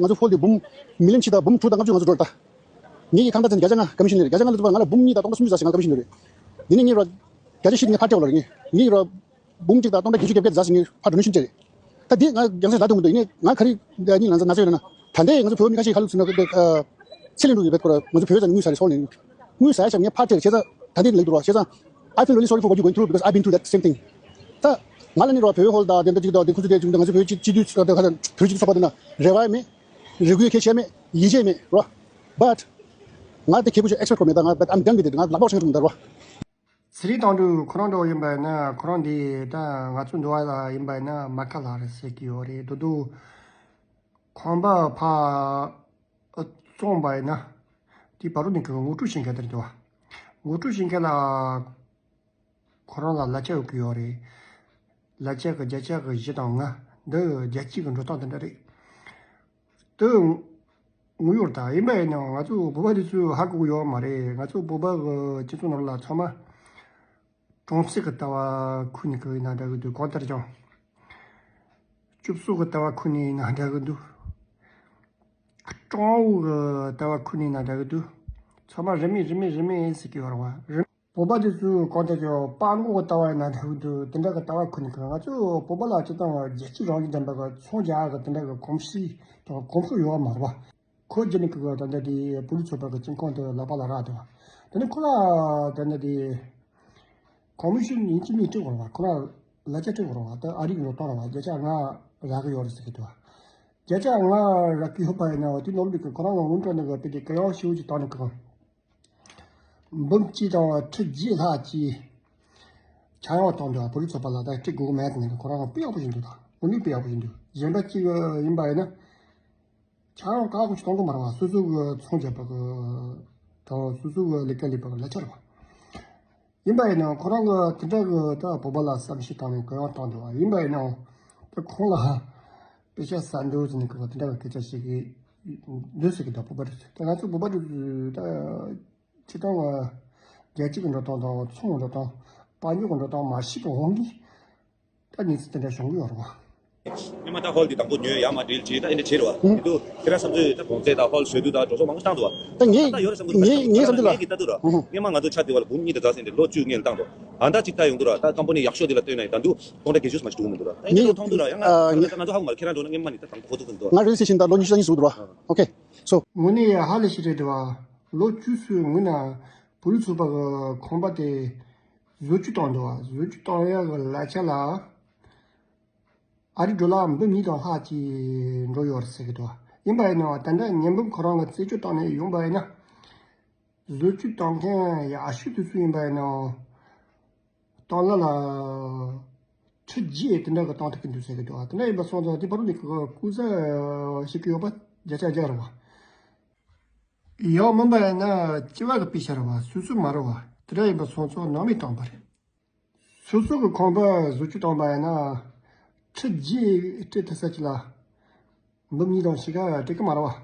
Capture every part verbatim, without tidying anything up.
ང་ཚོ་ཧོལ་དེ་འབུམ་མི་ལི་ཡོན་གཅིག་དང་འབུམ་དྲུག་དང་ལྔ་བཅུ་ང་ཚོ་འགྲོ་རེད་ད། ངེད་ཀྱི་ཁང་ཁྲག་ཚན་བརྒྱ་ཆ་ལྔ་ཀོ་མི་ཤན་རེད། བརྒྱ་ཆ་ལྔ་ལ་ཚུད་པ་ང་ལ་འབུམ་གཉིས་དང་སྟོང་ཕྲག་སུམ་ཅུ་རྩ་བཞི་ང་ཀོ་མི་ཤན་རེད། འདི་ནི་ངེད་རོ་བརྒྱ་ཆ་བཞི་ནས་ཕར་སྤྲད་པ་ལ་རེད། ངེད་ངེད་རོ་འབུམ་གཅིག་དང་སྟོང་ཕྲག་བརྒྱད་ཅུ་གྱ་བརྒྱད་རྩ་ཞིག་ངེད་ཕར་ཌོ་ནེ་ཤན་སྤྲད་རེད། ད་འདི་ང་རྒྱང་སྲིང་ལ་དུ་མི་འདུག་ཡིན་ནའི་ང་ག་རེ་གཉིས་ལ་ན་ཚ་ཡོད་ན་ད་ལྟའི་ང་ཚོ་བོད་མི་ཁ་ཤས་ཁ་ལུགས་ཚུད་ན་ཚེ་ལེན་འགྲོ་ཡོད་པའི་སྐོར་ང་ཚོ་བོད་ཡོད་ཙང་དངུལ་ཟ་རེད་སོལ་ནས་དངུལ་ཟ་ཡ་ཞབས་ངེད་ཕར་སྤྲད་རེད། བྱས་ཙང་ད་འདི་ལེགས་འདུག་རོ། བྱས་ཙང་I feel really sorry for what you're going through because I've been through that same thing. ད་ང་ལ་ནི་རོ་བོད་ཧོལ་དང་དེ་འདྲ་ཅིག་དང་དེ་ཁུ་ཚུར་དེ་ཅིག་ང་ཚོ་བོད་སྤྱི་སྤྱི་འཐུས་ཚོགས་པ་དེ་ན་རེ་བ་ཡ་མེད། རེ་སྐུལ་ཁྱེད་བྱས་མེད། ཡིད་ཆེས་མེད་རོ། But ང་དེ་ཁེ་པོ་ཞིག་ཨེག་སི་པེག་ཊི་བྱས་མེད། ད་ང་but I'm done with it. ང་ལག་པ་ཆང་ཆུང་འདར་བ། ཚེ་རིང་དོན་གྲུབ་ཁོ་རང་འདྲ་བོ་ཡིན་པ་ཡིན་ན་ཁོ་རང་འདི་ད་ང་ཚོ་འདི་བ་ལ་ཡིན་པ་ཡིན་ན་མ་ཁ་ལ་རེད་ཟེར་གི་ཡོད་རེད། དོ་དོ་ཁང་པ་ཕ་བཙོང་པ་ཡིན་ན་དེ་བར་དུ་ནས་ཀྱི་ངོ་སྤྲོད་བྱེད་མཁན་དེ་རེད་འདུག་བ། ངོ་སྤྲོད་བྱེད་མཁན་ལ་ཁོ་རང་ལ་གླ་ཆ་ཡོད་ཀྱི་ཡོད་རེད། གླ་ཆ་གི་བརྒྱ་ཆ་གི་བཞི་དང་ལྔ་འདི་བརྒྱ་གཅིག་གི་འགྲོ་སྟངས་དེ་འདྲ་རེད། དེ་དངོས་ཡོད་རེད། ད་ཡིན་པ་ཡིན་ནའང་ང་ཚོ་བོད་པ་དེ་ཚོས་ཧ་གོ་གི་ཡོད་མ་རེད། ང་ཚོ་བོད་པ་གི་སྤྱི་ཚོགས་ནང་ལ་ཚང་མ་གྲོང་གསེབ་གི་ལྟ་བ་ཁུར་ནས་གི་ཡིན་ན་འདྲ་གི་འདུག་གང་ལྟར་ཀྱང་སྤྱི་ཚོགས་གི་ལྟ་བ་ཁུར་ནས་ཡིན་ན་འདྲ་གི་འདུག་སྤྲང་བོ་གི་ལྟ་བ་ཁུར་ནས་ཡིན་ན་འདྲ་གི་འདུག་ཚང་མ་རིན་མེད་རིན་མེད་རིན་མེད་ཟེར་གི་ཡོད་རེད་བ། རིན་བོད་པ་དེ་ཚོས་གང་ལྟར་ཀྱང་དཔའ་མགོ་གི་ལྟ་བ་ཡིན་ན་འདྲ་གི་འདུག་དེ་འདྲ་གི་ལྟ་བ་ཁུར་ནས་གི་ང་ཚོ་བོད་པ་ལ་སྤྱིར་བཏང་བ་རྒྱལ་སྤྱི་རང་བཞིན་ལྡན་པ་གི་ཚོང་རྒྱག་གི་དེ་འདྲ་གི་གོམས་གཤིས་དང་གོམས་སྲོལ་ཡོད་བ་མ་རེད་བ། ཁོ་རྒྱུ་ནི་ཁོ་ད་ལྟ་དེ་བོད་རིགས་ཚོགས་པ་གི་ཁྱིམ་ཁང་དུ་ལག་པ་ལ་རག་འདུག་དེ་ནི་ཁོ་ལ་ད་ལྟ་དེ་ཁོ་མི་ཤོན་ཡིན་གཅིག་མིན་གཅིག་དགོས་པ། ཁོ་ལ་ལ་ཆ་སྤྲད་དགོས་པ། ད་ཨ་རིག་ལོ་བཏང་བ་བརྒྱ་ཆ་ལྔ་རག་གི་ཡོད་རེད་ཟེར་གི་འདུག་བརྒྱ་ཆ་ལྔ་རག་གི་ཡོད་པ་ཡིན་ན་དེ་ནོར་འདུག་གི་ཁོ་རང་ལ་སྔོན་འགྲོ་ནི་གི་དཔེ་དེ་གི་ཡང་ཤིའུ་ཅིག་བཏང་ནི་གི་འབུམ་གཅིག་དང་ཁྲི་བརྒྱད་ལྷག་ཅིག་ཆག་ཡང་བཏང་འདུག་བོད་རིགས་ཚོགས་པ་ལ་ད་སྤྲད་དགོས་མེད་ནི་ཁོ་རང་དཔེ་ཡག་པོ་ཞིག་འདུག་ད་དངོས་གནས་དཔེ་ཡག་པོ་ཞིག་འདུག་གཞན་པ་གཅིག་ཡིན་པ་ཡིན་ན། ཆ་རོགས་བཀག་འགོག་གཏོང་གི་མ་རེད་བ། སོ་སོ་གི་ཚོང་རྒྱག་པ་གི་དང་སོ་སོ་གི་ལས་ཀ་ལས་པ་གི་ལས་འཆར་བ། ཡིན་པ་ཡིན་ནའང་ཁོ་རང་གི་དེ་འདྲ་གི་ད་བོད་པ་ལ་བསམ་ཤེས་བཏང་ནས་གུ་ཡངས་བཏང་འདུག་བ། ཡིན་པ་ཡིན་ནའང་ད་ཁོང་ལ་དཔེ་ཆ་ཟ་འདོད་ཟེར་ནས་གི་དེ་འདྲ་གི་སྐད་ཆ་བཤད་གི་འདུག་ཟེར་གི་ད་བོད་པ་རེད། ད་ང་ཚོ་བོད་པ་རེད་ད་ཁྱེད་རང་ལ་རྒྱལ་སྤྱི་གི་འགྲོ་སྟངས་དང་ཚོང་གི་འགྲོ་སྟངས་དཔལ་འབྱོར་གི་འགྲོ་སྟངས་མ་ཤེས་པའི་དབང་གིས། ད་གནས་ཚུལ་དེ་འདྲ་བྱུང་གི་ཡོད་རེད་བ། སྔོན་མ་ད་ཧོལ་འདི་དང་པོ་ཉོས་ཡ་མ་ཌིལ་བྱས་ད་ཨེ་འདྲ་བྱས་རེད་བ། ཧུམ། དེ་དུས་ཁྱེད་རང་བསམ་ཚུལ་ད་གོང་ཚད་ད་ཧོལ་བཟོས་དུས་ད་འགྲོ་སོང་མང་པོ་བཏང་འདུག་བ། ད་ངས་ད་ཡོད་རེད་བསམ་གི་འདུག་ངས་ངས་བསམ་ཚུལ་ལ་ངས་ཀྱི་ལྟ་དུས་ར། ཧུམ་ཧུམ། སྔོན་མ་ང་ཚོ་ཆ་དེ་བ་ལ་འབུམ་གཉིས་དང་རྩ་ཟིན་ཏེ་ལོ་བཅུ་ངས་བཏང་འདུག་ཨ་ད་གཅིག་ད་ཡོང་དུས་ར་ད་ཀམ་པ་ནི་ཡག་ཤོས་དེ་ལ་བསྟོད་ན་ཡིན། ད་དུས་སྟོང་ཕྲག་བརྒྱད་ཅུ་མ་ཅིག་འགྲོ་གི་མི་འདུག་ར། ད་ཡིན་ནའི་ལོ་མཐོང་དུས་ར་ཡང་ང་ང་ཚོ་ཧ་གོ་མ་རེད། ཁྱེད་རང་འགྲོ་ན་སྔོན་མ་ནི་ད་དང་པོ་གོ་ཐུབ་གི་འདུག་ང་རེལ་སི་ཊེ་ཤན་ད་ལོ་ཉི་ཤུ་རྩ་གཉིས་བཟོ་གི་འདུག་ར། ཨོ་ཁེ། སོ། དངོས་གནས་ཧ་ལས་ཤིག་རེད་འདུག་བ། ལོ་བཅུ་སོའི་སྔོན་ན་བོད་རིགས་ཚོགས་པ་གི་ཁང་པ་དེ་བཟོ་བཅོས་བཏང་འདུག་བ། བཟོ་བཅོས་བཏང་ཡག་གི་ལས་འཆར་ལ་ཨ་རི་ཌོ་ལར་འབུམ་གཉིས་དང་ལྷག་ཅིག་འགྲོ་ཡོད་རེད་ཟེར་གི་འདུག་བ། ཡིན་པ་ཡིན་ནའང་ད་ལྟ་ཉི་འབུམ་ཁོ་རང་གི་རྩད་གཅོད་བཏང་ནས་ཡོང་པ་ཡིན་ན། བཟོ་བཅོས་བཏང་མཁན་ཡག་ཤོས་དེ་ཚོ་ཡིན་པ་ཡིན་ནའང་། སྟོང་ལ་ལ་ཁྲི་བརྒྱད་དེ་འདྲ་གི་བཏང་ཐུབ་ཀྱི་འདུག་ཟེར་གི་འདུག་བ། དེ་འདྲ་ཡིན་པ་སོང་ཙང་དེ་བར་དུ་ནས་ཀྱི་སྐུ་ཚབ་བྱེད་ཀྱི་ཡོད་པ་བརྒྱ་ཆ་བརྒྱ་རེད་བ། ཡང་མིན་པ་ཡིན་ན་སྤྱི་བ་གི་དཔེ་ཆ་རེད་བ། སོ་སོ་མ་རེད་བ། དེ་འདྲ་ཡིན་པ་སོང་ཙང་ནང་མི་བཏང་པ་རེད། སོ་སོ་གི་ཁང་པ་བཟོ་བཅོས་བཏང་པ་ཡིན་ན་ཁྲི་བརྒྱད་སྤྲད་ཐུབ་ས་ཅིག་ལ་འབུམ་གཉིས་དང་ཕྱེད་ཀ་སྤྲད་ཀྱི་མ་རེད་བ།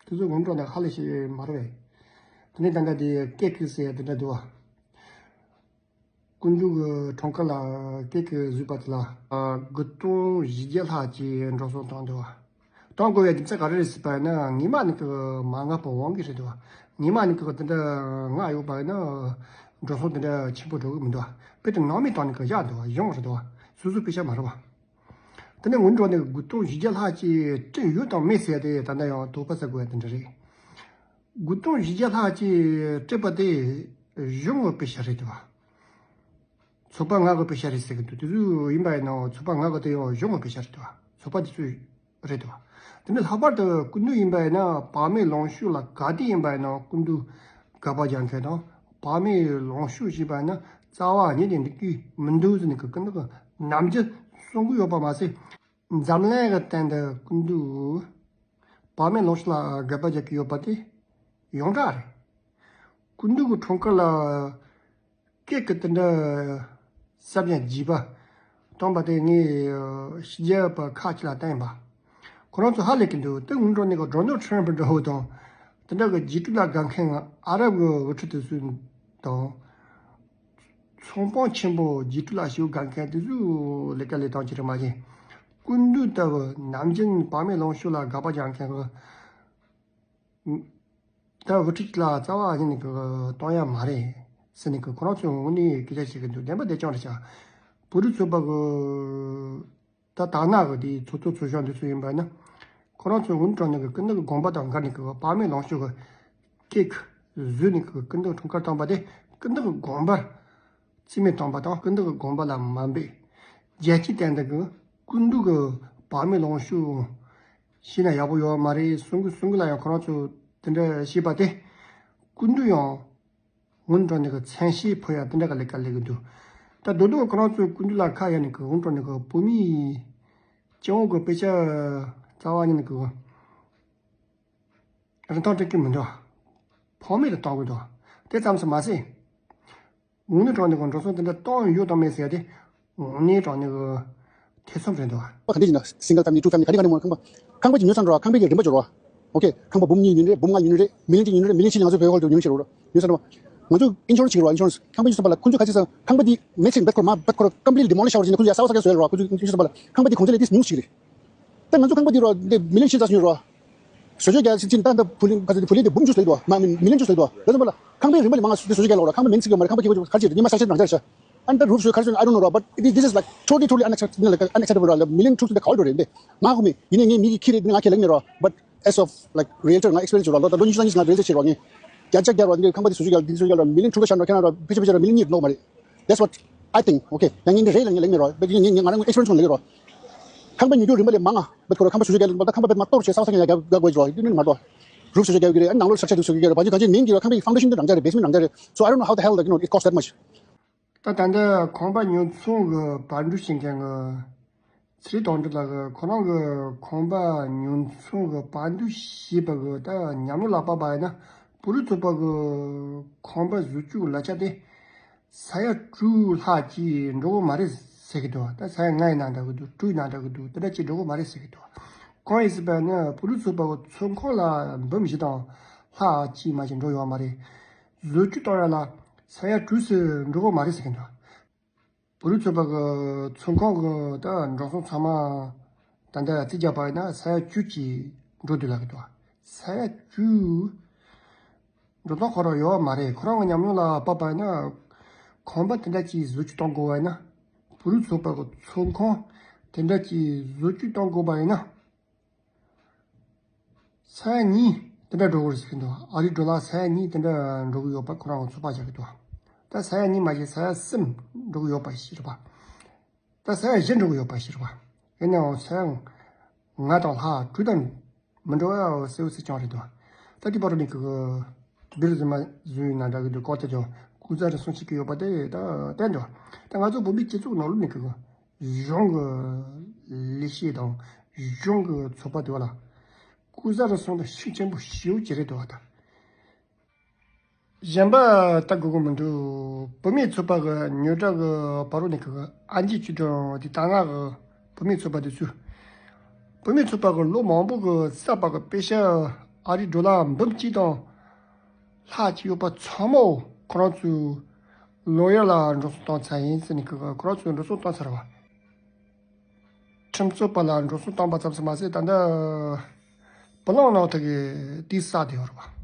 དེ་ཚོ་སྔོན་འགྲོ་ནས་ཧ་ལས་ཤིག་མ་རེད་བས། དེ་ནས་ད་ལྟ་དེ་ཀེ་ཀི་ཟེར་ཡ་དེ་འདྲ་འདུག་བ། སྐུ་མདུན་གྱི་འཁྲུངས་སྐར་ལ་ཀེ་ཀི་བཟོས་པ་དེ་ལ་དགུ་སྟོང་བཞི་བརྒྱ་ལྷག་ཅིག་འགྲོ་སོང་བཏང་འདུག་བ། གཏོང་དགོས་པའི་རྒྱུ་མཚན་ག་རེ་རེད་ཟེར་བ་ཡིན་ན་ངེས་མ་ནི་ཀི་མ་ངག་པ་དབང་གིས་རེད་འདུག་བ། ངེས་མ་ནི་ཀི་དེ་འདྲ་ངག་ཡོད་པ་ཡིན་ན་འགྲོ་སོང་དེ་འདྲ་ཆེན་པོ་འགྲོ་གི་མི་འདུག་བ། དཔེ་དེ་ནང་མི་བཏང་ནི་ཀི་བཞག་འདུག་བ། གཞུང་རེད་འདུག་བ། སོ་སོའི་དཔེ་ཆ་མ་རེད་བ། དེ་ནས་སྔོན་འགྲོ་ནས་དགུ་སྟོང་བཞི་བརྒྱ་ལྷག་ཅིག་སྤྲད་ཡོད་དང་མེད་ཟེར་ཏེ་ད་ལྟ་ཡང་དོགས་པ་ཟ་དགོས་ཡ་དེ་འདྲ་རེད། དགུ་སྟོང་བཞི་བརྒྱ་ལྷག་ཅིག་སྤྲད་པ་དེ་གཞུང་གི་དཔེ་ཆ་རེད་འདུག་བ། ཚོགས་པ་ལྔ་གི་དཔེ་ཆ་རེད་ཟེར་གི་འདུག་དེ་ཚོ་ཡིན་པ་ཡིན་ནའང་ཚོགས་པ་ལྔ་གི་དེ་ཡང་གཞུང་གི་དཔེ་ཆ་རེད་འདུག་བ། ཚོགས་པ་དེ་ཚོ་རེད་འདུག་བ། དེ་ནས་ལྷག་པར་དུ་སྐུ་མདུན་ཡིན་པ་ཡིན་ན་བག་མེད་ལོངས་སྤྱོད་ལ་ག་དུས་ཡིན་པ་ཡིན་ནའང་སྐུ་མདུན་དགག་པ་རྒྱག་མཁན་དང་བག་མེད་ལོངས་སྤྱོད་བྱས་པ་ཡིན་ན་རྩ་བ་ཉིད་ནས་འགྲིག་གི་མི་འདུག་ཟེར་ནས་ཀི་ཀི་ནག་གི་ནམ་རྒྱུན་གསུང་གི་ཡོད་པ་མ་ཟད། འཛམ་གླིང་གི་སྟེང་དུ་སྐུ་མདུན་བག་མེད་ལོངས་སྤྱོད་ལ་དགག་པ་རྒྱག་གི་ཡོད་པ་དེ་ཡོངས་གྲགས་རེད། སྐུ་མདུན་གྱི་འཁྲུངས་སྐར་ལ་ཀེ་ཀི་དེ་འདྲ་ས་བཞིན་བརྗིད་པ་བཏང་པ་དེ་ངས་ཕྱི་རྒྱལ་བ་ཁག་ཅིག་ལ་བསྟན་པ། ཁོ་རང་ཚོ་ཧ་ལས་ཀྱི་འདུག་དེ་སྔོན་འགྲོ་ནས་ཀྱི་ཌོ་ནལ་ཊམ་པ་འདྲ་བོ་དང་དེ་འདྲ་གི་རྗེས་དྲུག་ལ་དགའ་མཁན་ཨ་རབ་གི་དབུ་ཁྲིད་དེ་ཚོ་དང་། ཚོང་དཔོན་ཆེན་པོ་རྗེས་དྲུག་ལ་ཞུ་དགའ་མཁན་དེ་ཚོའི་ལས་ཀ་ལས་སྟངས་ཅིག་རེད་མ་གཞི། སྐུ་མདུན་ལྟ་བུ་ནམ་རྒྱུན་བག་མེད་ལོངས་སྤྱོད་ལ་དགག་པ་རྒྱག་མཁན་གྱི་ད་དབུ་ཁྲིད་ལ་རྩ་བ་ཉིད་ནས་གི་གཏོང་ཡ་མ་རེད་ཟེར་ནས་གི་ཁོ་རང་ཚོའི་ངོས་ནས་སྐད་ཆ་བཤད་གི་འདུག་བདེན་པ་བདེན་རྐྱང་རེད་ཤག་བོད་རིགས་ཚོགས་པ་གི་ད་དག་སྣང་གི་དེའི་ཚོགས་གཙོ་ཚོགས་གཞོན་འདི་ཚོ་ཡིན་པ་ན། ཁོ་རང་ཚོའི་འུན་དྲང་ནས་གི་ཀུན་ཏུ་གི་དགོངས་པ་དང་འགལ་ནས་གི་བག་མེད་ལོངས་སྤྱོད་གི་སྐད་གི་བཟོས་ནས་གི་ཀུན་ཏུ་འཁྲུངས་སྐར་བཏང་པ་དེ་ཀུན་ཏུ་གི་དགོངས་པར་རྩིས་མེད་བཏང་པ་དང་ཀུན་ཏུ་གི་དགོངས་པ་ལ་མ་འབད། རྒྱལ་སྤྱིའི་སྟེང་དུ་གི་ཀུན་ཏུ་གི་བག་མེད་ལོངས་སྤྱོད་ཤེས་ན་ཡག་པོ་ཡོད་མ་རེད་གསུང་གི་གསུང་གི་ལ་ཡང་ཁོ་རང་ཚོ་དེ་འདྲ་བཤད་པ་དེ་ཀུན་ཏུ་ཡང་། སྔོན་འགྲོ་ནས་གི་མཚན་ཤས་ཕུལ་ཡ་དེ་འདྲ་ག་ལས་ཀ་ལས་གི་འདུག་ད་རྡོ་རྡོ་ཁོ་རང་ཚོའི་སྐུ་མདུན་ལ་ཁ་གཡར་ནས་གི་སྔོན་འགྲོ་ནས་གི་བོད་མིའི་སྤྱི་འོག་གི་དཔེ་ཆ་རྩ་བ་ཉིད་ནས་གི་རིན་ཐང་སྤྲད་ཀྱི་མི་འདུག་ཕངས་མེད་དུ་གཏོང་གི་འདུག་དེ་ཙམ་དུ་མ་ཟད། དངོས་གནས་དྲང་གནས་གི་འགྲོ་སོང་དེ་འདྲ་གཏོང་ཡོད་དང་མེད་ཟེར་ཡ་དེ་དངོས་གནས་དྲང་གནས་གི་ཐེ་ཚོམ་རེད་འདུག་ག་འདྲ་ཡིན་ན་single family two family ག་འདྲ་ག་འདྲ་མོ་ཁང་པ་ཁང་པ་ཅིག་ཉོས་ཚར་འགྲོ་ཁང་པའི་གི་རིན་པ་ཅིག་རོ། ཨོ་ཁེ་ཁང་པ་འབུམ་གཉིས་ཉོས་རེད། འབུམ་ལྔ་ཉོས་རེད། མི་ལི་ཡོན་ཅིག་ཉོས་རེད། མི་ལི་ཡོན་ཅིག་ང་ཚོ་བོད་ཁོག་ཏུ་ཉོས་ཤིག་རོ་ཉོས་ཚར་འགྲོ། ང་ཚོ་insurance ཅིག་རོ། insurance ཁང་པ་ཉོས་ཚར་བ་ལ་ཁོང་ཚོ་ག་རེ་བྱས་ཟེར་ཁང་པ་འདི་མེད་ཚིག་བེད་ཁོ་མ་བེད་ཁོ་completely demolish བྱས་རོ། ཁོང་ཚོ་ཡ་ས་བ་ས་ག་བཟོས་རོ། ཁོང་ཚོ་insurance ཚོ་བ་ལ་ཁང་པ་འདི་གོང་ཚད་ལས་ཏིས་ཉུང་ཞིག་རེད། ད་ང་ཚོ་ཁང་པ་འདི་རོ་འདི་མི་ལི་ཡོན་ཅིག་ཙམ་ཉོས་རོ། བཟོ་བཅོས་རྒྱག་ཡ་ཕྱིན་ད་ད་བུ་ལི་ག་ཚོད་བུ་ལི་དེ་འབུམ་བཅུ་ལས་འདུག་མ་མི་ལི་ཡོན་བཅུ་ལས་འདུག་ལ་ཚོད་པ་ལ་ཁང་པའི་རིན་པ་ལས་མང་ང་བཟོ་བཅོས་རྒྱག་ལོག་ར། ཁང་པ་མིན་ཚིག་ཡོད་མ་རེད། ཁང་པ་ཁེ་བོ་ག་རེ་བྱེད་རེད། ཉི་མ་ས་ཆ་ནང་ཆ་རེད་ཤག་ཨན་ད་roof ཚོས་ག་རེ་བྱེད་I don't know ར། but this is like totally totally unacceptable like unacceptable ར། མི་ལི་ཡོན་དྲུག་ཅུ་དེ་ག་བ་རེད་འདི་མ་ཧུ་མི་ཡིན་ནའི་ངའི་མི་གི་ཁྱི་རེད། འདི་ང་ཁས་ལེན་མེད་ར། but as of like realtor ང་experience ཡོད་ར། ལོ་ད་ལོ་ཉི་ཤུ་རྩ་གཉིས་ང་realtor བྱེད་ར། ངས་བརྒྱ་ཆ་བརྒྱ་ར་འདི་ཁང་པ་འདི་བཟོ་བཅོས་རྒྱག་འདི་བཟོ་བཅོས་རྒྱག་ར་མི་ལི་ཡོན་དྲུག་ཅུ་ཤར་ར། ཁྱེད་རང་ར་ཕལ་ཆེར་ཕལ་ཆེར་ར་མི་ལི་ཡོན་གཉིས་ལོག་མ་རེད། That's what I think. Okay. ཡང་ངས་འདི་རེད་ལ་ངས་ལེགས་མེད་རོ། བེད་ངས་ངས་ང་རང་experience ཁོང་ལེགས་རོ། ཁང་པ་ཉོ་རྒྱུ་རིན་པ་ལས་མང་ང་བེད་ཁོ་རོ། ཁང་པ་བཟོ་བཅོས་རྒྱག་ལེགས་པ་ད་ཁང་པ་བེད་མ་གཏོར་བྱས་ས་ས་ཁང་ཡ་རྒྱག་དགོས་རོ། དེ་ནི་མ་གཏོར། roof བཟོ་བཅོས་རྒྱག་གི་རེད། ཨ་ནང་ལོགས་structure དེ་བཟོ་གི་རེད། བ་ཅི་ག་ཅི་མིན་གྱི་རོ། ཁང་པའི་foundation དེ་རང་འཇགས་རེད། basement རང་འཇགས་རེད། So I don't know how the hell like you know it cost that much. ད་ད་ལྟ་ཁང་པ་ཉོ་ཚོང་གི་པར་འགྲུལ་བྱེད་མཁན་གྱི་ཚེ་རིང་དོན་གྲུབ་ལགས་ཀྱིས་ཁོ་རང་གི་ཁང་པ་ཉོ་ཚོང་གི་པར་འགྲུལ་བྱས་པ་གི་ད་ཉམས་མྱོང་ལ་དཔག་པ་ཡིན་ན། བོད་རིགས་ཚོགས་པ་གི་ཁང་པ་བཟོ་བཅོས་ལས་འཆར་དེ་ས་ཡ་དྲུག་ལྷག་ཅིག་འགྲོ་གི་མ་རེད་ཟེར་གི་འདུག་ད་ས་ཡ་ལྔ་ཡིན་ན་འདྲ་གི་འདུག་དྲུག་ཡིན་ན་འདྲ་གི་འདུག་དེ་འདྲ་ཅིག་འགྲོ་གི་མ་རེད་ཟེར་གི་འདུག་གང་ཡིན་ཟེར་བ་ན་བོད་རིགས་ཚོགས་པ་གི་ཚོང་ཁང་ལ་འབུམ་བཞི་དང་ལྷག་ཅིག་མ་ཅིག་འགྲོ་ཡོད་མ་རེད། བཟོ་བཅོས་གཏོང་ཡ་ལ་ས་ཡ་དྲུག་ཙམ་འགྲོ་གི་མ་རེད་ཟེར་གི་འདུག་བོད་རིགས་ཚོགས་པ་གི་ཚོང་ཁང་གི་ད་འགྲོ་སོང་ཚང་མ་ད་ལྟ་རྩིས་རྒྱག་པ་ཡིན་ན་ས་ཡ་བཅུ་ཅིག་འགྲོ་འདུག་ལབ་གི་འདུག་ས་ཡ་བཅུ་འགྲོ་སྟངས་ཁོ་རང་ཡོད་མ་རེད། ཁོ་རང་གི་ཉམས་མྱོང་ལ་དཔག་པ་ཡིན་ན་ཁང་པ་དེ་འདྲ་ཅིག་བཟོ་བཅོས་གཏོང་དགོས་པ་ཡིན་ན། བོད་རིགས་ཚོགས་པ་གི་ཚོང་ཁང་དེ་འདྲ་ཅིག་བཟོ་བཅོས་གཏོང་དགོས་པ་ཡིན་ན། ས་ཡ་གཉིས་དེ་འདྲ་འགྲོ་གི་རེད་ཟེར་གི་འདུག་ཨ་རིའི་ཌོ་ལར་ས་ཡ་གཉིས་དེ་འདྲ་འགྲོ་གི་ཡོད་པ་ཁོ་རང་གི་ཚོད་དཔག་བྱ་གི་འདུག་ད་ས་ཡ་གཉིས་མ་བྱས་ས་ཡ་གསུམ་འགྲོ་གི་ཡོད་པ་ཞིག་རེད་པ། ད་ས་ཡ་བཞི་འགྲོ་གི་ཡོད་པ་ཞིག་རེད་པ། ཡིན་ནའང་ས་ཡ་ལྔ་དང་ལྷག་དྲུག་དང་མི་འགྲོ་བ་གསལ་བོ་གསལ་རྐྱང་རེད་འདུག་ད་དེ་བར་དུ་ནི་གི་གི་དུ་བིར་ཟི་མ་ཟུ་ཡིན་ན་འདྲ་གི་འདུག་སྐོར་དེ་ཀྱང་ཀུ་ཛ་རི་སོང་ཞིག་གི་ཡོད་པ་དེ་ད་བསྟན་འདུག་ད་ང་ཚོ་བོད་མི་སྤྱི་ཚོགས་ནང་ལོགས་ནི་གི་གི་གཞུང་གི་ལས་བྱེད་དང་གཞུང་གི་ཚོགས་པ་དེ་བ་ལ་ཀུ་ཛ་རི་སོང་ད་ཤུགས་ཆེན་པོ་ཞེ་པོ་ཅིག་རེད་འདུག་ད་གཞན་པ་ལྟ་དགོས་ཀྱི་མི་འདུག་བུད་མེད་ཚོགས་པ་གི་ཉོ་གྲྭ་གི་བར་རོ་ནས་གི་ཨན་ཇི་ཅུ་ཀྲང་དེ་ད་ང་གི་བུད་མེད་ཚོགས་པ་དེ་ཚོས་བུད་མེད་ཚོགས་པ་གི་ལོ་མང་པོ་གི་བསགས་པ་གི་པེ་ཤ་ཨ་རིའི་ཌོ་ལར་འབུམ་གཅིག་དང་ལྷག་ཅིག་ཡོད་པ་ཚང་མ་ཁོ་རང་ཚོའི་ལོ་ཡར་ལ་འགྲོ་སོང་བཏང་ཚར་ཡིན་ཟེར་ནས་གི་ཁོ་རང་ཚོས་འགྲོ་སོང་བཏང་ཚར་བ། ཁྲིམས་རྩོད་པ་ལ་འགྲོ་སོང་བཏང་པ་ཙམ་ཞིག་མ་ཟད་ད་ལྟ་བུ་ལོན་ནང་ཐོག་གི་དེའི་ས་དེ་ཡོད་རེད་པ།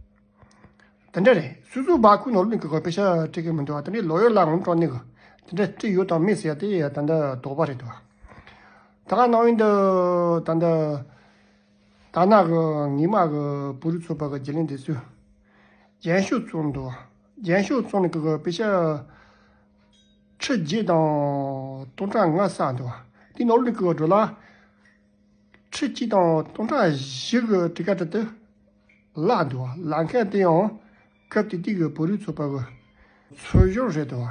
དེ་འདྲ་རེད། སོ་སོའི་བར་ཁུག་ནང་ལོགས་ནས་གི་གི་པེ་ཤ་སྤྲད་གི་མི་འདུག་ད་ནི་ལོ་ཡར་ལ་ངོམ་སྤྲོ་ནི་གི་དེ་འདྲ་སྤྲད་ཡོད་དང་མེད་ཟེར་ཡ་དེ་ད་ལྟ་དོགས་པ་རེད་འདུག་ད་ག་ནང་ཡིན་འདི་ད་ལྟ་ད་ནག་གི་ངེད་མ་གི་བུ་རུ་ཚོགས་པ་གི་རྒྱུན་ལས་འདི་ཚོས་རྒྱན་ཤོག་བཙོང་འདུག་རྒྱན་ཤོག་བཙོང་ནས་གི་གི་པེ་ཤ་ཁྲི་བརྒྱད་དང་སྟོང་ཕྲག་ལྔ་བསགས་འདུག་དེའི་ནང་ལོགས་ནས་གི་གི་ཌོ་ལར་ཁྲི་གཅིག་དང་སྟོང་ཕྲག་བཞི་གི་གྲངས་ཀ་དེ་དེ་བརླག་འདུག་བརླག་མཁན་དེ་ཡང་སྐབས་དེ་དུས་ཀྱི་བོད་རིགས་ཚོགས་པ་གི་ཚོགས་གཞོན་རེད་འདུག་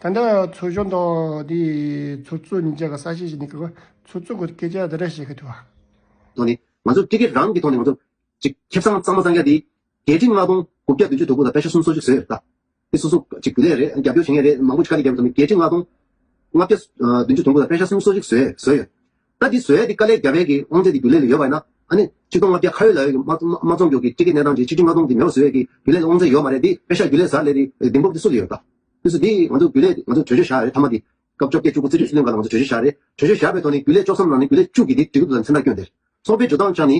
ད་ལྟ་ཚོགས་གཞོན་དང་དེའི་ཚོགས་གཙོ་གཉིས་ཆ་གི་ས་ཆ་ཞིག་ནས་གི་ཚོགས་གཙོ་གི་སྐད་ཆ་དེ་འདྲ་བཤད་གི་འདུག་ཐོག་ནས་ང་ཚོ་ཊི་ཀེ་ཊི་རང་གི་ཐོག་ནས་ང་ཚོ་ཅིག་ཁེ་བཟང་གཙང་མ་གཙང་རྐྱང་དེ་བརྒྱད་ཁྲི་ལྔ་སྟོང་དགུ་བརྒྱ་བདུན་ཅུ་དོན་དགུ་དང་པེ་ཤ་སུམ་ཅུ་སོ་གཅིག་བཟོས་ཡོད་ད། དེ་སོ་སོ་ཅིག་རྒྱུ་ལས་རེད། རྒྱབ་སྐྱོར་བྱེད་མཁན་རེད། མང་པོ་ཅིག་ག་ནས་རྒྱབ་ཡོད་དམ། བརྒྱད་ཁྲི་ལྔ་སྟོང་ལྔ་བརྒྱ་བདུན་ཅུ་དོན་དགུ་དང་པེ་ཤ་སུམ་ཅུ་སོ་གཅིག་བཟོས་བཟོས་ཡོད། ད་འདི་བཟོས་ཡ་འདི་དཀའ་ལས་རྒྱབ་ཡ་གི་དབང་ཚད་འདི་རྒྱུན་ལས་ལ་ཡོད་པ་ཡིན་ན། ཨ་ནི་ཆིག་སྟོང་ལྔ་བརྒྱ་ཁ་ཡོད་ལ་ཡོད་ཀྱི་དམག་དམག་དམག་རྫོང་གི་ཊི་ཀེ་གནས་སྟངས་ཀྱི་ཆིག་ཁྲི་ལྔ་སྟོང་འདི་མེད་པ་བཟོ་ཡ་གི་རྒྱུན་ལས་ལ་དབང་ཚད་ཡོད་མ་རེད། འདི་པེ་ཤ་རྒྱུན་ལས་ཟ་ལས་འདི་གདེང་སྤོབས་འདི་སུ་ལ་ཡོད་ད། དེ་ཚོ་འདི་ང་ཚོ་རྒྱུན་ལས་ང་ཚོ་གྲོས་ཆོད་བཞག་རེད་མཐའ་མ་འདི། སྐབས་བཅོ་བརྒྱད་བཅུ་དགུ་རྩིས་སྤྲོད་ཕྱི་ནང་ལ་ང་ཚོ་གྲོས་ཆོད་བཞག་རེད། གྲོས་ཆོད་བཞག་པའི་ཐོག་ནས་རྒྱུན་ལས་བཅུ་གསུམ་ནང་ནས་རྒྱུན་ལས་བཅུ་གིས་དེ་འགྲིག་གི་འདུག་ལ་མཚན་རྟགས་བསྐྱོན་ཏེ། ཚོགས་པའི་འགྲོ་སྟངས་ཆ་ནས་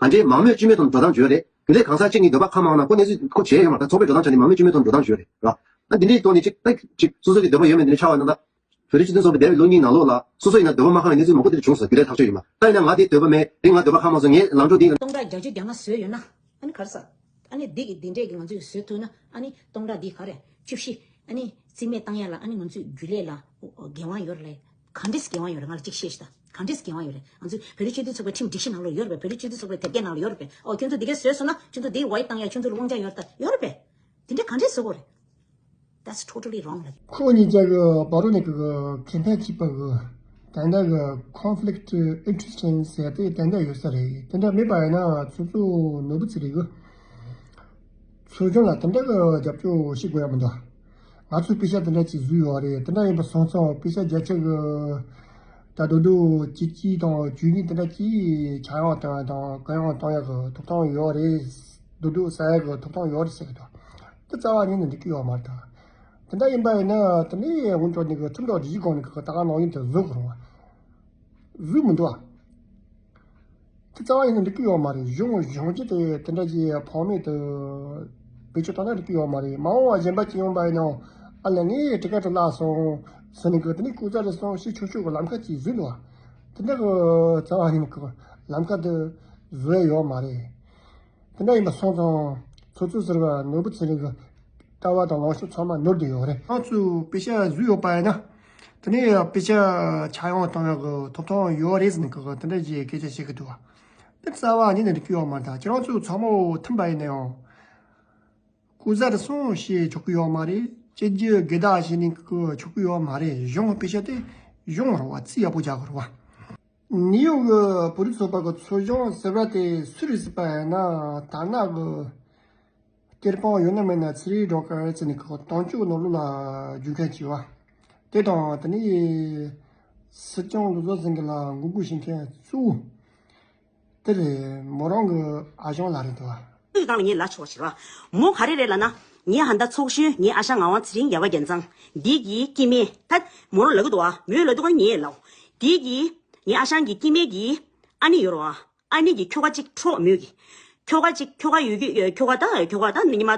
གང་ཅིའི་མང་མོས་སྤྱི་མོས་དང་འགྲོ་སྟངས་བྱོས་རེད། རྒྱུན་ལས་གང་ཟག་གཅིག་གཉིས་འདོད་པ་ཁ་མང་ན་ཁོ་གནས་ཚུལ་ཁོ་བྱས་ཡོད་མ་རེད། ད་ཚོགས་པའི་འགྲོ་སྟངས་ཆ་ནས་མང་མོས་སྤྱི་མོས་དང་འགྲོ་སྟངས་བྱོས་རེད་ར། ཨ་འདི་འདྲའི་ཐོག་ནས་ཅིག་ད་ཅིག་སོ་སོ་གི་འདོད་པ་ཡོད་མེད་འདི་འདྲ་ཆགས་པ་ན་ད། བོད་རིགས་སྤྱི་མཐུན་ཚོགས་པའི་འདས་པའི་ལོ་གཉིས་ནང་ལོགས་ལ་སོ་སོ་ཡིན་ན་འདོད་པ་མ་ཁེངས་པའི་གནས་ཚུལ་མང་པོ་དེ་འདྲ་བྱུང་སོང་། རྒྱུན་ལས་ཐག་གཅོད་ཡོད་མ་ད་ཡིན་ན་ང་དེ་འདོད་པ་མེད། དེ་ང་འདོད་པ་ཁ་མང་སོང་། ངས་ལངས་ཕྱོགས་འདི་ཡིན། སྟོང་ཕྲག་བརྒྱད་ཅུ་གྱ་ལྔ་བཟོས་ཡོད་ན་ཨ་ནི་ག་རེ་ཟ། ཨ་ནི་འདི་གི་འདི་འདྲས་ཀྱི་ང་ཚོས་བཟོས་ཐུབ་ན་ཨ་ནི་སྟོང་ཕྲག་འདི་ག་རེ་བཅུ་བཞི་ཨ་ནི་རྩིས་མེད་བཏང་ཡ་ལ་ཨ་ནི་ང་ཚོས་རྒྱུན་ལས་ལ་འགན་དབང་ཡོད་རེད། ག་འདྲས་འགན་དབང་ཡོད་རེད། ང་ལ་གཅིག་བཤད་ཤིག་ད། ག་འདྲས་འགན་དབང་ཡོད་རེད། ང་ཚོས་བོད་རིགས་སྤྱི་མཐུན་ཚོགས་པའི་ཁྲིམས་སྒྲིག་གཞི་ནང་ལོགས་ཡོད་རེད་པས། བོད་རིགས་སྤྱི་མཐུན་ཚོགས་པའི་དེབ་སྐྱེལ་ནང་ལ་ཡོད་རེད་པས། ཨོ་ཁྱོད་ཚོ་འདི་གས་བཟོས་སོང་ན་ཁྱོད་ཚོ་འདིའི་འོས་བཏང་ཡ་ཁྱོད་ཚོ་ལ་དབང་ཆ་ཡོད་རེད་ད། ཡོད་རེད་པས། དེ་འདྲས་ག་འདྲས་བཟོ་དགོས་རེད། That's totally wrong ལབ། ཁོ་གཉིས་ཆ་གི་བར་དུ་ནས་གི་ཁེ་ཕན་གཅིག་པ་གི་ད་ལྟ་གི་conflict interest ཟེར་དེ་ད་ལྟ་ཡོད་ས་རེད། དེ་འདྲ་མེད་པ་ཡིན་ན་ཚོགས་གཙོ་ནོར་བུ་ཚེ་རིང་གི་ཚོགས་ཆུང་ལ་དེ་འདྲ་གི་རྒྱབ་སྐྱོར་བྱེད་དགོས་ཡ་མི་འདུག་ང་ཚོས་དཔེ་ཆ་དེ་འདྲ་ཅིག་བཟོས་ཡོད་རེད། དེ་འདྲ་ཡིན་པ་སོང་ཙང་དཔེ་ཆ་བརྒྱ་ཆ་གི་ད་དུང་དུ་བཅུ་གཅིག་དང་བཅུ་གཉིས་དེ་འདྲ་ཅིག་ཆག་ཡང་བཏང་ཡ་དང་གང་ཡང་བཏང་ཡ་གི་ཐོབ་ཐང་ཡོད་རེད། དུ་དུ་ཟ་ཡ་གི་ཐོབ་ཐང་ཡོད་རེད་ཟེར་གི་འདུག་དེ་རྩ་བ་ཉིད་ནས་འགྲིག་གི་ཡོད་མ་རེད་ད། དེ་འདྲ་ཡིན་པ་ཡིན་ན་དེ་ནས་འོན་ཀྱང་ནི་གི་ཁྲིམས་ཐོག་སྒྲིག་གཞི་སྒང་ནས་གི་ད་ག་ནང་བཞིན་དུ་བཟོ་དགོས་རུང་བ། བཟོས་མི་འདུག་ཨ། དེ་རྩ་བ་ཡིན་ན་འགྲིག་གི་ཡོད་མ་རེད། གཞུང་གཞུང་སྤྱི་དེ་དེ་འདྲ་ཅིག་ཕངས་མེད་དུ་བེད་སྤྱོད་བཏང་ན་འགྲིག་གི་ཡོད་མ་རེད། མ་འོངས་པ་གཞན་པ་ཅིག་ཡོང་པ་ཡིན་ན་ཨ་ལས་ངས་དྲི་ཁ་དྲི་ལ་སོང་ཟེར་ནས་གི་དེ་ནས་སྐུ་ཚ་རེ་སོང་ཞེས་ཆོག་ཆོག་གི་ལམ་ཁ་ཅིག་བཟོས་འདུག་ཨ། དེ་འདྲ་གི་རྩ་བ་ཡིན་གི་ལམ་ཁ་དེ་བཟོ་ཡ་ཡོད་མ་རེད། དེ་འདྲ་ཡིན་པ་སོང་ཙང་ཚོགས་གཙོ་ཟུར་པ་ནོར་བུ་ཚེ་རིང་གི་ལྟ་བ་དང་ལངས་ཕྱོགས་ཚང་མ་ནོར་བསྡད་ཡོད་རེད། ང་ཚོས་དཔེ་ཆ་བཟོས་ཡོད་པ་ཡིན་ན་དེ་ནས་དཔེ་ཆ་ཆག་ཡང་བཏང་ཡག་གི་ཐོབ་ཐང་ཡོད་རེད་ཟེར་ནས་གི་དེ་འདྲ་ཞིག་སྐད་ཆ་བཤད་གི་འདུག་བ། དེ་རྩ་བ་ཉིད་ནས་འགྲིག་གི་ཡོད་མ་རེད། ད་ཁྱེད་རང་ཚོ་ཚང་མ་མཐུན་པ་ཡིན་ན་ཡང་སྐུ་ཚ་རེ་སོང་ཞེས་ཆོག་གི་ཡོད་མ་རེད། སྤྱི་རྒྱུ་དགེ་བདག་ཞེས་ནས་གི་ཆོག་གི་ཡོད་མ་རེད། གཞུང་དཔེ་ཆ་དེ་གཞུང་རེད་བ། རྩིས་ཡག་པོ་རྒྱག་དགོས་རེད་བ། ནིའུ་ཡོག་གི་བོད་རིགས་ཚོགས་པ་གི་ཚོགས་གཞོན་ཟེར་བ་དེ་སུ་རེད་ཟེར་བ་ཡིན་ན་ད་ནག་གི་གཏེར་དཔོན་ཡོད་ན་མེད་ན་ཚེ་རིང་སྒྲོལ་དཀར་ཟེར་ནས་གི་དོན་གཅོད་ནོར་ལུག་ལ་རྒྱུག་མཁན་བྱས་བ། དེ་དང་དེ་ནས་སྲིད་སྐྱོང་བློ་བཟང་སེང་གེ་ལ་མགོ་སྒུར་བྱེད་མཁན་གཙོ་བོ་དེ་རེད། མོ་རང་གི་ཨ་ཞང་ལགས་རེད་འདུག་བ། ཁོའི་སྒང་ལ་ངས་ལབ་ཆོག་པ་ཞིག་རེད་བ། མོ་ག་རེ་རེད་ལབ་ན། ངའི་ཧ་ད་ཚོགས་གཞོན་ངའི་ཨ་ཞང་ངག་དབང་ཚེ་རིང་ཡ་བ་རྒྱལ་མཚན་འདི་གི་སྐྱེ་དམན་ད་མོ་རང་ལབ་གི་འདུག་བ། མོས་ལབ་འདུག་ག་ངས་ལབ། འདི་གི་ངའི་ཨ་ཞང་གི་སྐྱེ་དམན་གི་ཨ་ནེ་ཡོད་རེད་བ། ཨ་ནེ་གི་ཁྱོ་ག་གཅིག་འཕྲོག་མོས་གི། ཁྱོ་ག་གཅིག་ཁྱོ་ག་ཡོད་གི་ཁྱོ་ག་ད་ཁྱོ་ག་ད་ཉི་མ་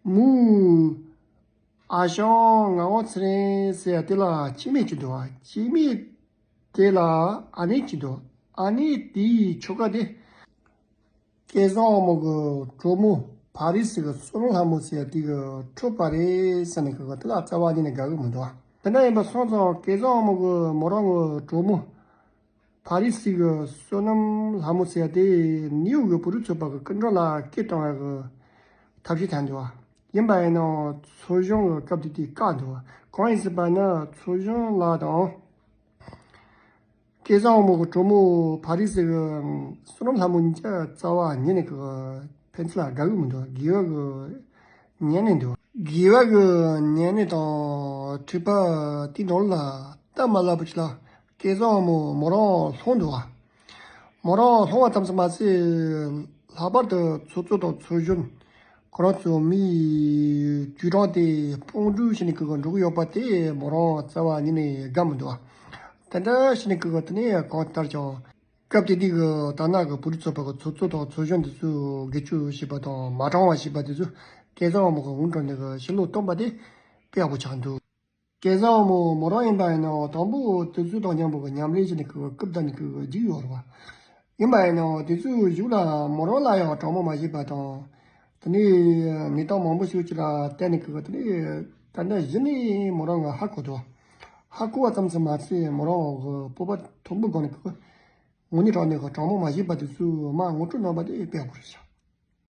མོའི་ཨ་ཞང་ངག་དབང་ཚེ་རིང་ཟེར་ཡ་དེ་ལ་སྐྱེ་དམན་གཅིག་འདུག་བ། སྐྱེ་དམན་དེ་ལ་ཨ་ནེ་གཅིག་འདུག་ཨ་ནེ་དེའི་ཁྱོ་ག་དེ། སྐལ་བཟང་དབང་མོ་གི་གྲོགས་མོ་ཕ་རི་སི་གི་བསོད་ནམས་ལྷ་མོ་ཟེར་ཡ་དེ་གི་འཕྲོག་པ་རེད་ཟེར་ནས་གི་དེ་ལ་རྩ་བ་ཉིད་ནས་དགའ་གི་མི་འདུག་དེ་འདྲ་ཡིན་པ་སོང་ཙང་སྐལ་བཟང་དབང་མོ་གི་མོ་རང་གི་གྲོགས་མོ་ཕ་རི་སི་གི་བསོད་ནམས་ལྷ་མོ་ཟེར་ཡ་དེ་ནིའུ་ཡོག་གི་བོད་རིགས་ཚོགས་པ་གི་སྐུ་མགྲོན་ལ་སྐད་བཏང་བ་གི་ཐབས་ཤེས་བཏང་འདུག་ཡིན་པ་ཡིན་ནའང་ཚོགས་གཞོན་གི་སྐབས་དེ་དུས་བཀག་འདུག་གང་ཡིན་ཟེར་བ་ན་ཚོགས་གཞོན་ལགས་དང་། སྐལ་བཟང་དབང་མོ་གི་གྲོགས་མོ་ཕ་རི་སི་གི་བསོད་ནམས་ལྷ་མོ་གཉིས་ཀ་རྩ་བ་ཉིད་ནས་གི་ཕན་ཚུན་ལ་དགའ་གི་མི་འདུག་དགེ་བ་གི་ཉན་ནས་འདུག་དགེ་བ་གི་ཉན་ནས་དང་འཁྲིད་པ་དེ་ནང་ལ་སྟབས་མ་ལེགས་པ་ཅིག་ལ་སྐལ་བཟང་དབང་མོ་མོ་རང་ལྷུང་འདུག་མོ་རང་ལྷུང་བ་ཙམ་ཟིག་མ་ཟད་ལྷག་པར་དུ་ཚོགས་གཙོ་དང་ཚོགས་གཞོན། ཁོ་རང་ཚོ་མིའི་ཅུས་ཀྲང་དེ་དཔུང་སྒྲིག་བྱས་ནས་ཀི་ཀི་འགྲོ་གི་ཡོད་པ་དེ་མོ་རང་རྩ་བ་ཉིད་ནས་དགའ་མི་འདུག་དེ་འདྲ་བྱས་ནས་ཀི་ཀི་དེ་ནས་གང་ལྟར་ཀྱང་སྐབས་དེ་དུས་ཀྱི་ད་ནག་གི་བོད་རིགས་ཚོགས་པ་གི་ཚོགས་གཙོ་དང་ཚོགས་གཞོན་དེ་ཚོས་སྒེར་གཅོད་བྱས་པ་དང་མ་དྲང་བ་བྱས་པ་དེ་ཚོ་སྐལ་བཟང་དབང་མོ་གི་འོང་གྲོང་ནས་ཀི་ཕྱི་ལོགས་བཏོན་པ་དེ་དཔེ་ཡག་པོ་ཆགས་འདུག་སྐལ་བཟང་དབང་མོ་མོ་རང་ཡིན་པ་ཡིན་ནའང་དང་པོ་དེ་ཚོ་དང་མཉམ་པོ་གི་མཉམ་ལས་བྱས་ནས་ཀི་ཀི་སྐུབ་བཏང་ནས་ཀི་ཀི་བརྒྱུགས་ཡོད་རེད་བ། ཡིན་པ་ཡིན་ནའང་དེ་ཚོའི་གཞུག་ལ་མོ་རང་ལ་ཡང་དྲང་མོ་མ་བྱས་པ་དང་། དེ་ནས་གནས་སྟངས་མང་པོ་ཞིག་ཅིག་ལ་བརྟེན་ནས་ཀི་ཀི་དེ་ནས་ད་ལྟ་གཞི་ནས་མོ་རང་ང་ཧ་གོ་འདུག་ཧ་གོ་བ་ཙམ་ཙམ་མ་ཟད་མོ་རང་གི་སྤོབས་པ་མཐོན་པོའི་སྒང་ནས་ཀི་ཀི་དངོས་གནས་དྲང་གནས་ཀྱི་དྲང་མོ་མ་བྱས་པ་དེ་ཚོའི་མ་ངོ་སྤྲོད་གནང་བ་དེ་དཔེ་ཡག་པོ་རེད་ཤག